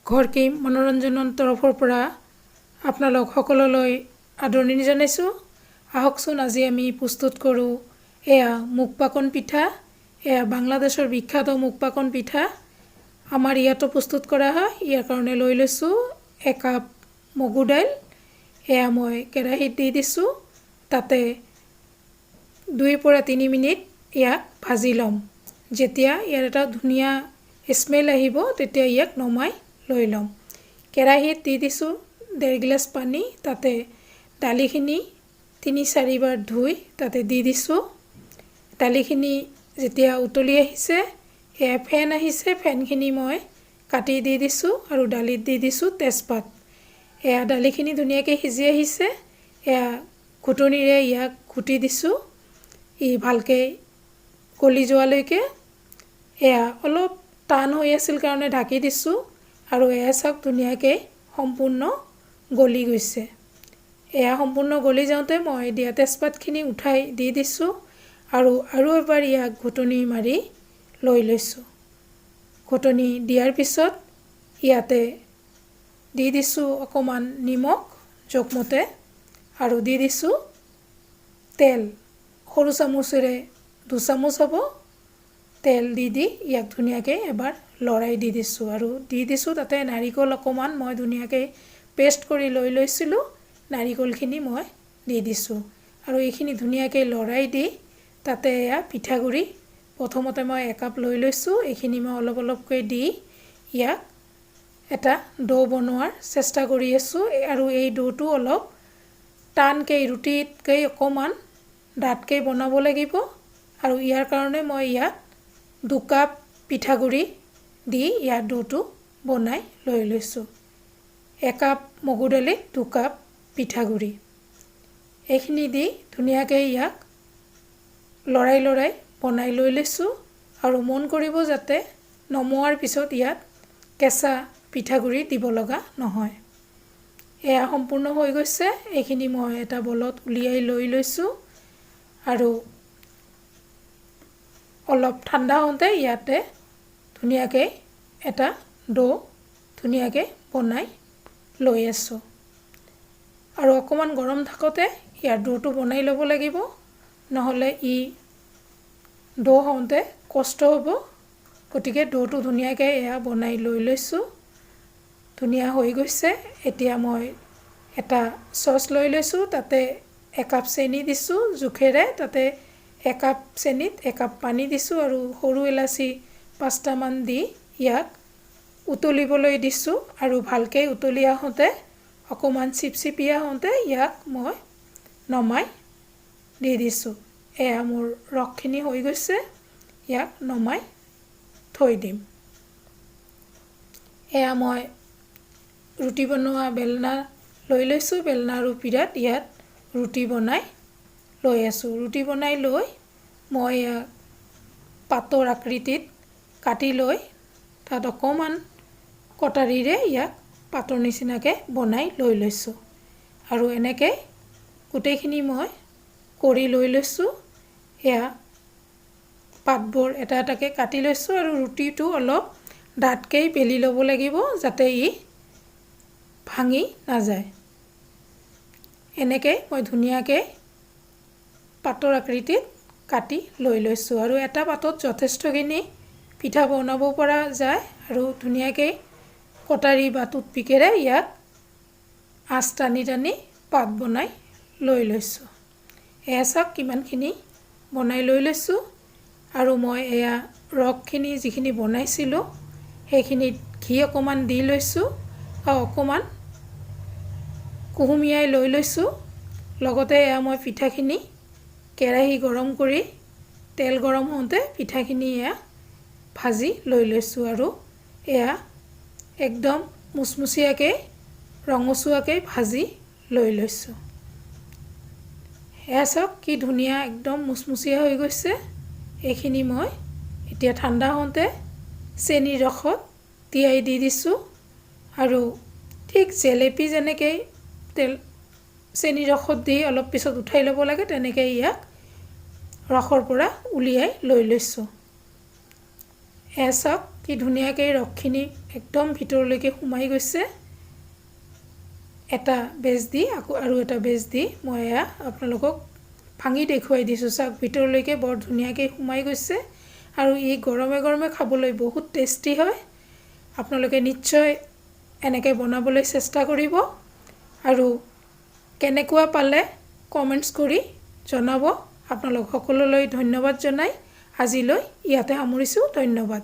ঘৰকি মনোৰঞ্জনৰ তৰফৰ পৰা আপোনালোক সকলোলৈ আদৰণি জনাইছোঁ। আহকচোন, আজি আমি প্ৰস্তুত কৰোঁ এয়া মুখপাকন পিঠা। এয়া বাংলাদেশৰ বিখ্যাত মুখপাকন পিঠা, আমাৰ ইয়াতো প্ৰস্তুত কৰা হয়। ইয়াৰ কাৰণে লৈ লৈছোঁ একাপ মগু দাইল। এয়া মই কেৰাহীত দি দিছোঁ। তাতে 2ৰ পৰা 3 মিনিট ইয়াক ভাজি ল'ম। যেতিয়া ইয়াৰ এটা ধুনীয়া স্মেল আহিব, তেতিয়া ইয়াক নমাই লৈ ল'ম। কেৰাহীত দি দিছোঁ 1.5 গিলাচ পানী। তাতে দালিখিনি 3-4বাৰ ধুই তাতে দি দিছোঁ। দালিখিনি যেতিয়া উতলি আহিছে, এয়া ফেন আহিছে, ফেনখিনি মই কাটি দি দিছোঁ আৰু দালিত দি দিছোঁ তেজপাত। এয়া দালিখিনি ধুনীয়াকৈ সিজি আহিছে। এয়া ঘুটনিৰে ইয়াক ঘুটি দিছোঁ, ই ভালকৈ গলি যোৱালৈকে। এয়া অলপ টান হৈ আছিল কাৰণে ঢাকি দিছোঁ আৰু এয়া চাওক, ধুনীয়াকৈ সম্পূৰ্ণ গলি গৈছে। এয়া সম্পূৰ্ণ গলি যাওঁতে মই দিয়া তেজপাতখিনি উঠাই দি দিছোঁ আৰু আৰু এবাৰ ইয়াক ঘুটনি মাৰি লৈ লৈছোঁ। ঘুটনি দিয়াৰ পিছত ইয়াতে দি দিছোঁ অকণমান নিমখ জোখমতে আৰু দি দিছোঁ তেল, সৰু চামুচেৰে 2 চামুচ হ'ব। তেল দি দি ইয়াক ধুনীয়াকৈ এবাৰ লৰাই দি দিছোঁ আৰু দি দিছোঁ তাতে নাৰিকল অকণমান। মই ধুনীয়াকৈ পেষ্ট কৰি লৈ লৈছিলোঁ, নাৰিকলখিনি মই দি দিছোঁ আৰু এইখিনি ধুনীয়াকৈ লৰাই দি তাতে এয়া পিঠাগুড়ি প্ৰথমতে মই একাপ লৈ লৈছোঁ। এইখিনি মই অলপ অলপকৈ দি ইয়াক এটা ডো বনোৱাৰ চেষ্টা কৰি আছোঁ আৰু এই ডোটো অলপ টানকৈ, ৰুটিতকৈ অকণমান ডাঠকৈ বনাব লাগিব। আৰু ইয়াৰ কাৰণে মই ইয়াত 2 কাপ পিঠাগুড়ি দি ইয়াৰ ডোটো বনাই লৈ লৈছোঁ। একাপ মগু দালিত 2 কাপ পিঠাগুড়ি। এইখিনি দি ধুনীয়াকৈ ইয়াক লৰাই লৰাই বনাই লৈ লৈছোঁ। আৰু মন কৰিব যাতে নমোৱাৰ পিছত ইয়াত কেঁচা পিঠাগুড়ি দিব লগা নহয়। এয়া সম্পূৰ্ণ হৈ গৈছে। এইখিনি মই এটা বলত উলিয়াই লৈ লৈছোঁ আৰু অলপ ঠাণ্ডা হওঁতে ইয়াতে ধুনীয়াকৈ এটা ডো ধুনীয়াকৈ বনাই লৈ আছোঁ। আৰু অকণমান গৰম থাকোঁতে ইয়াৰ ডোটো বনাই ল'ব লাগিব, নহ'লে ই ডো হওঁতে কষ্ট হ'ব। গতিকে ডোটো ধুনীয়াকৈ এয়া বনাই লৈ লৈছোঁ। ধুনীয়া হৈ গৈছে। এতিয়া মই এটা চচ লৈ লৈছোঁ। তাতে একাপ চেনি দিছোঁ জোখেৰে। তাতে একাপ চেনিত একাপ পানী দিছোঁ আৰু সৰু ইলাচি পাঁচটামান দি ইয়াক উতলিবলৈ দিছোঁ। আৰু ভালকৈ উতলি আহোঁতে, অকণমান চিপচিপীয়া হওঁতে ইয়াক মই নমাই দি দিছোঁ। এয়া মোৰ ৰসখিনি হৈ গৈছে, ইয়াক নমাই থৈ দিম। এয়া মই ৰুটি বনোৱা বেলনা লৈ লৈছোঁ। বেলনা আৰু পীৰাত ইয়াত ৰুটি বনাই লৈ আছোঁ। ৰুটি বনাই লৈ মই ইয়াক পাতৰ আকৃতিত কাটি লৈ তাত অকণমান কটাৰীৰে ইয়াক পাতৰ নিচিনাকৈ বনাই লৈ লৈছোঁ। আৰু এনেকৈ গোটেইখিনি মই কৰি লৈ লৈছোঁ। এয়া পাতবোৰ এটা এটাকৈ কাটি লৈছোঁ আৰু ৰুটিটো অলপ ডাঠকৈ বেলি ল'ব লাগিব, যাতে ই ভাঙি নাযায়। এনেকৈ মই ধুনীয়াকৈ পাতৰ আকৃতিত কাটি লৈ লৈছোঁ আৰু এটা পাতত যথেষ্টখিনি পিঠা বনাব পৰা যায়। আৰু ধুনীয়াকৈ কটাৰী বা টুথপিকেৰে ইয়াক আঁচ টানি টানি পাত বনাই লৈ লৈছোঁ। এয়া চাওক, কিমানখিনি বনাই লৈ লৈছোঁ। আৰু মই এয়া ৰসখিনি যিখিনি বনাইছিলোঁ, সেইখিনিত ঘি অকণমান দি লৈছোঁ আৰু অকণমান কুহুমীয়াই লৈ লৈছোঁ। লগতে এয়া মই পিঠাখিনি কেৰাহী গৰম কৰি, তেল গৰম হওঁতে পিঠাখিনি এয়া ভাজি লৈ লৈছোঁ আৰু এয়া একদম মুচমুচীয়াকৈ, ৰঙচুৱাকৈ ভাজি লৈ লৈছোঁ। এয়া চাওক, কি ধুনীয়া একদম মুচমুচীয়া হৈ গৈছে। এইখিনি মই এতিয়া ঠাণ্ডা হওঁতে চেনিৰ ৰসত তিয়াই দি দিছোঁ আৰু ঠিক জেলেপি যেনেকৈ তেল চেনিৰ ৰসত দি অলপ পিছত উঠাই ল'ব লাগে, তেনেকৈ ইয়াক ৰসৰ পৰা উলিয়াই লৈ লৈছোঁ। এয়া চাওক। কি ধুনীয়াকৈ ৰসখিনি একদম ভিতৰলৈকে সোমাই গৈছে। এটা বেজ দি আকৌ আৰু এটা বেজ দি মই এয়া আপোনালোকক ভাঙি দেখুৱাই দিছোঁ। চাওক, ভিতৰলৈকে বৰ ধুনীয়াকৈ সোমাই গৈছে আৰু ই গৰমে গৰমে খাবলৈ বহুত টেষ্টি হয়। আপোনালোকে নিশ্চয় এনেকৈ বনাবলৈ চেষ্টা কৰিব আৰু কেনেকুৱা পালে কমেণ্টছ কৰি জনাব। আপোনালোক সকলোলৈ ধন্যবাদ জনাই আজিলৈ ইয়াতে সামৰিছোঁ। ধন্যবাদ।